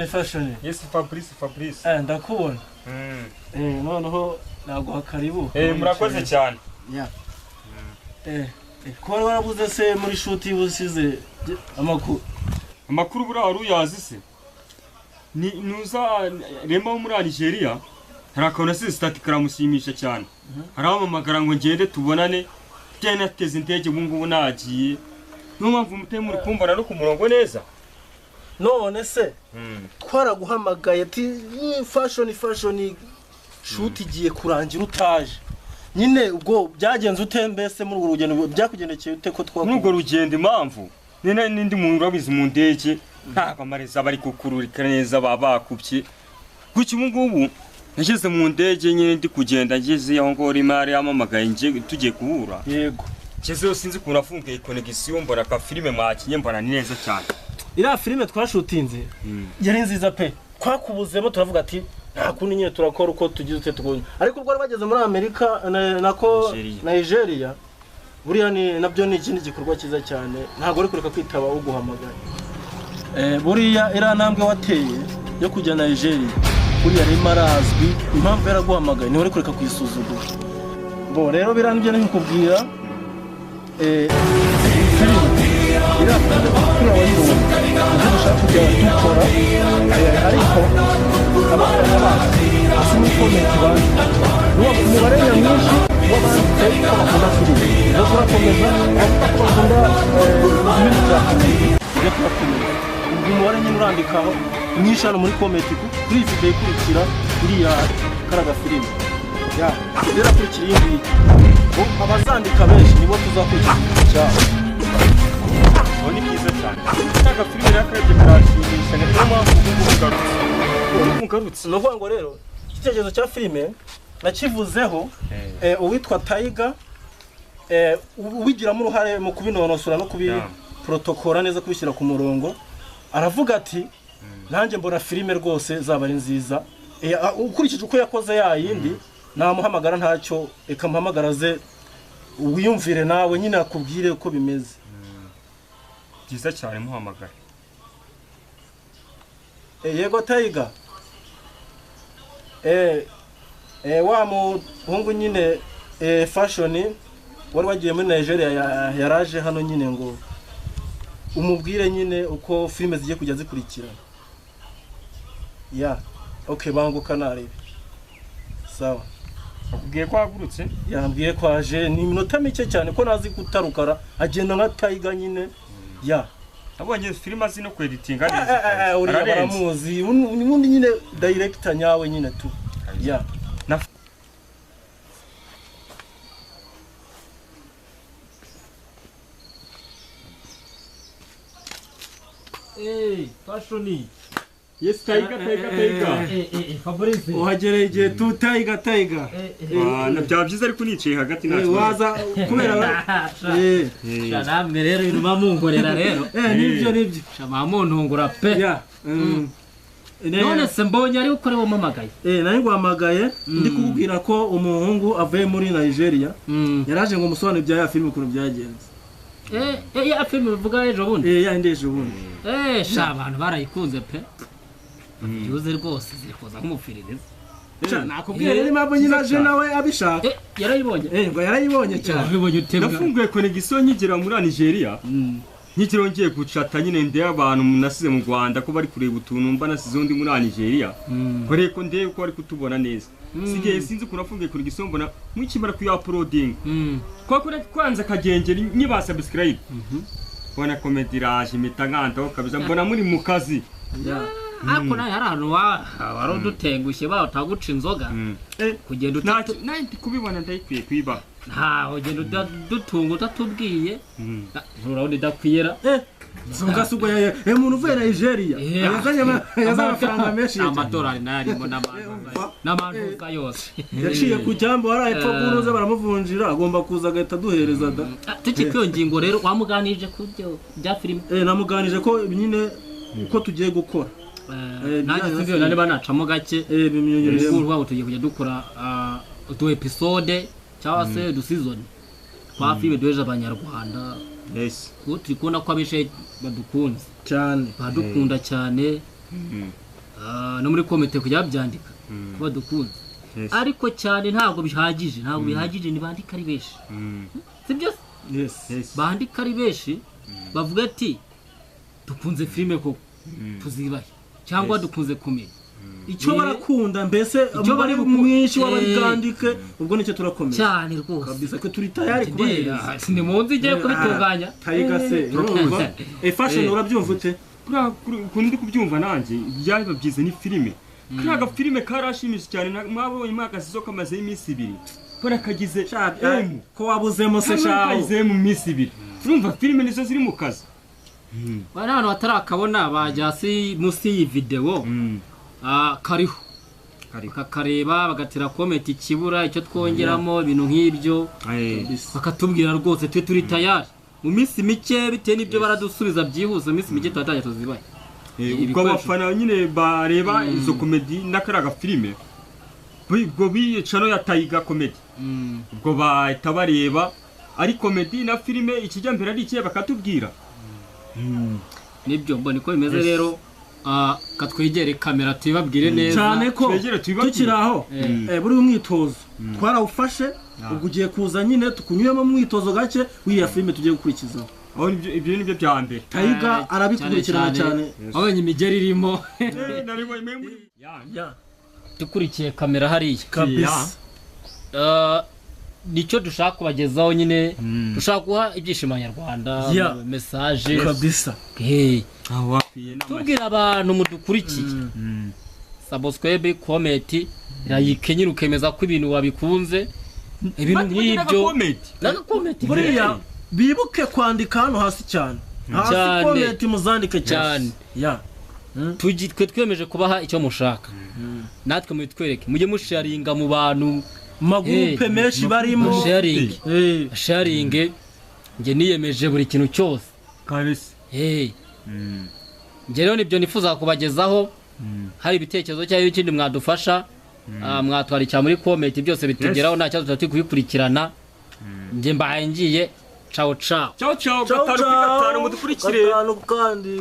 Fashion fashion. Yes Fabrice Fabrice. Ndakubona. Noneho naguha karibu. Murakoze cyane. Yeah. Ko warabuze se muri shoot busize amakuru. Amakuru bura wari uyazi se? Ni nuza Rema wo muri Nigeria harakona se stati karamushimisha cyane. Haramamagara ngo ngende tubonane. Byane nateze indege ubu ngubu nagiye. Niyo mpamvu muteye muri kumbona no ku murongo neza. None se twaraguhamagaye ati fashion fashion shoot igiye kurangira utaje. Nyine ubwo byagenze ute mbese muri urwo rugendo byakugendekeye ute ko twakubona? Muri urwo rugendo impamvu nene nindi muntu urabizi mu ndege ntabwo amareza bari kukururika neza babakubye. Guki ubu ngubu nageze mu ndege nyine ndi kugenda ngeze aho ngo Rimari yamamagaye nje tugiye kuhura. Yego. Ngezeyo sinzi ukuntu afungiye connection mbona ka filime mwakinye mbona ni neza cyane. Iriya filime twashutinze yari nziza pe. Twakubuzemo turavuga ati nta kundi nyine turakora uko tugize ute tugonye. Ariko ubwo bageze muri Amerika nako Nigeria buriya ni nabyo ni ikindi gikorwa cyiza cyane ntago uri kureka kwitaba uguhamagaye. Buriya iriya ntambwe wateye yo kujya Nigeria buriya Rema arazwi impamvu yaraguhamagaye ni uri kureka kuyisuzugura. Bo rero birambye nkikubwira iriya filime ibyo dushaka kujya dukora ariko abafana bacu hasi muri komenti banditse umubare nyamwinshi w'abanditse ko bakunda filime ibyo turakomeza abavuga ko bakunda ibintu bya filime ibyo turakomeza ubwo umubare nyine urandikaho mwinshi hano muri komenti kuri iyi videwo ikurikira iriya karaga filime rero akurikira iyi ngiyi abazandika benshi nibo tuzakurikira cyabo. Ni byiza cyane. Taka filime yakarebye karashimisha niyo mpamvu ubu ngarutse. Ni ukuvuga ngo rero igitekerezo cya filime nakivuzeho uwitwa Tiger ubigiramo uruhare mu kubinonosora no kubiprotokora neza kubishyira ku murongo aravuga ati nanjye mbona filime rwose zaba ari nziza ukurikije uko yakoze yayindi namuhamagara ntacyo reka muhamagara ze wiyumvire nawe nyine akubwire uko bimeze. Byiza cyane muhamagara. Yego Tiger. Wa muhungu nyine fashion wari wagiye muri Nigeria yaraje hano nyine ngo umubwire nyine uko filime zigiye kujya zikurikirana. Ya, okay banguka narebe. Sawa. Akubwiye ko hagurutse? Yambwiye ko aje ni iminota mike cyane ko nazi kutarukara agenda nka Tiger nyine. Ya. Abonye filime azi no kweditinga neza. Uriya baramuzi ubundi nyine director nyawe nyine tu. Ya. Na Fashion. Yes Tiger Tiger Tiger. Fabrice. Uhagereye igihe tu Tiger Tiger. Byaba byiza ariko nicaye hagati natwe. Waza kubera namwe rero ibintu bamunkorera rero. Nibyo nibyo. Shama muntungura pe. Ya. None se mbonye ari ukore wamamagaye. Nari ngwamagaye ndi kukubwira ko umuhungu avuye muri Nigeria. Yaraje ngo musobanure ibya ya filime ukuntu byagenze. Ya filime bivuga ejo bundi. Ya indi ejo bundi. Sha abantu barayikunze pe. Byuze rwose ziri kuza nk'umufiririza. Nakubwiye rero impamvu nyine aje nawe abishaka. Yarayibonye. Ngo yarayibonye cyane. Yarayibonye utebwa. Nafunguye connection nkigera muri Nigeria. Nkigera ngiye gucata nyine ndeye abantu nasize mu Rwanda ko bari kureba utuntu mba nasize undi muri Nigeria. Kore ko ndeye ko bari kutubona neza. Sigaye sinzi ukuntu nafunguye connection mbona mukimara kuya uploading. Kwa kure kwanza kagengeri nyiba subscribe. Mbona comedy raje imitaganto kabisa mbona muri mu kazi. Ariko nawe hari ahantu wari udutengushye bataguca inzoga kugenda nandi kubibona ndayikwiye kwiba ntaho ugenda udadutunga utatubwiye urabona idakwira inzoga si ubwo umuntu uvuye Nigeria yazanye amafaranga menshi amadolari nayo arimo n'amantuza yose yaciye ku cyambu hariya epfo kunoza baramuvunjira agomba kuza agahita aduhereza da. Tukiri kuri iyo ngingo rero wamuganirije ku byo bya filime? Namuganije ko nyine uko tugiye gukora nanjye sinzi wenda niba nacamo gake ubu tugiye kujya dukora utu episode cyangwa se udu season twa filime duheje abanyarwanda. Turi kubona ko abenshi badukunze cyane badukunda cyane. No muri komite kujya babyandika ko badukunze. Ariko cyane ntabwo bihagije, ntabwo bihagije, nibandika ari benshi. Sibyo? Yes. Bandika ari benshi bavuga ati dukunze filime koko tuzibahe cyangwa dukunze kumenya icyo barakunda, mbese Icyo bari mwinshi w'abarikandike, ubwo nicyo turakomeza cyane rwose kabisa ko turi tayari kubahereza. Ni mu nzu igiye kubitunganya. Tayiga se urumva fashion urabyumva ute? Ukuntu ndi kubyumva nanjye byaba byiza ni filime. Kariya gafilime karashimishije cyane, mwabonye mwakasizo kamazeho iminsi 2 kubera kagize M ko wabuzemo se shaho kagize mu minsi 2. Urumva filime nizo ziri mu kazi. Bari abantu batarakabona bajya munsi y'iyi video kariho bakakareba bagatera comment ikibura icyo twongeramo ibintu nk'ibyo bakatubwira rwose twe turi tayari mu minsi mike bitewe n'ibyo baradusubiza byihuse mu minsi mike turatangira tuzibaye. Ubwo abafana nyine bareba izo komedi n'akariya gafilime ubwo biyicano ya Tayiga Comedy ubwo bahita bareba ari komedi na filime ikijya mbere ari ikihe bakatubwira. Nibyo mbona niko bimeze rero. Katwegere kamera tubabwire neza cyane ko tukiri aho buri umwitozo twarawufashe, ubwo ugiye kuza nyine tukunyuremo umwitozo gake w'iya filime tugiye gukurikizaho. Aho ibyo nibyo bya mbere Tayiga arabikurikirana cyane, abonye imigeri irimo. Dukurikiye kamera hariya kabisa. Nicyo dushaka kubagezaho nyine, dushaka guha ibyishimo abanyarwanda, message kabisa. Tubwira abantu mudukurikiye subscribe, comment, like nyine ukemeza ko ibintu wabikunze, ibintu nk'ibyo n'agakomenti. Buriya bibuke kwandika hano hasi cyane, hasi comment muzandike cyane. Twe twemeje kubaha icyo mushaka, natwe mubitwereke, mujye musharinga mu bantu magurupe menshi barimo sharinge. Nge niyemeje buri kintu cyose kabisa. Nge rero nibyo nifuza kubagezaho. Hari ibitekerezo cyangwa ikindi mwadufasha, mwatwandikira muri comment, byose bitugeraho nta kibazo, turi kubikurikirana. Nge mbaye ngiye, ciao ciao ciao ciao, 5 kuri 5 mudukurikire 5 kandi.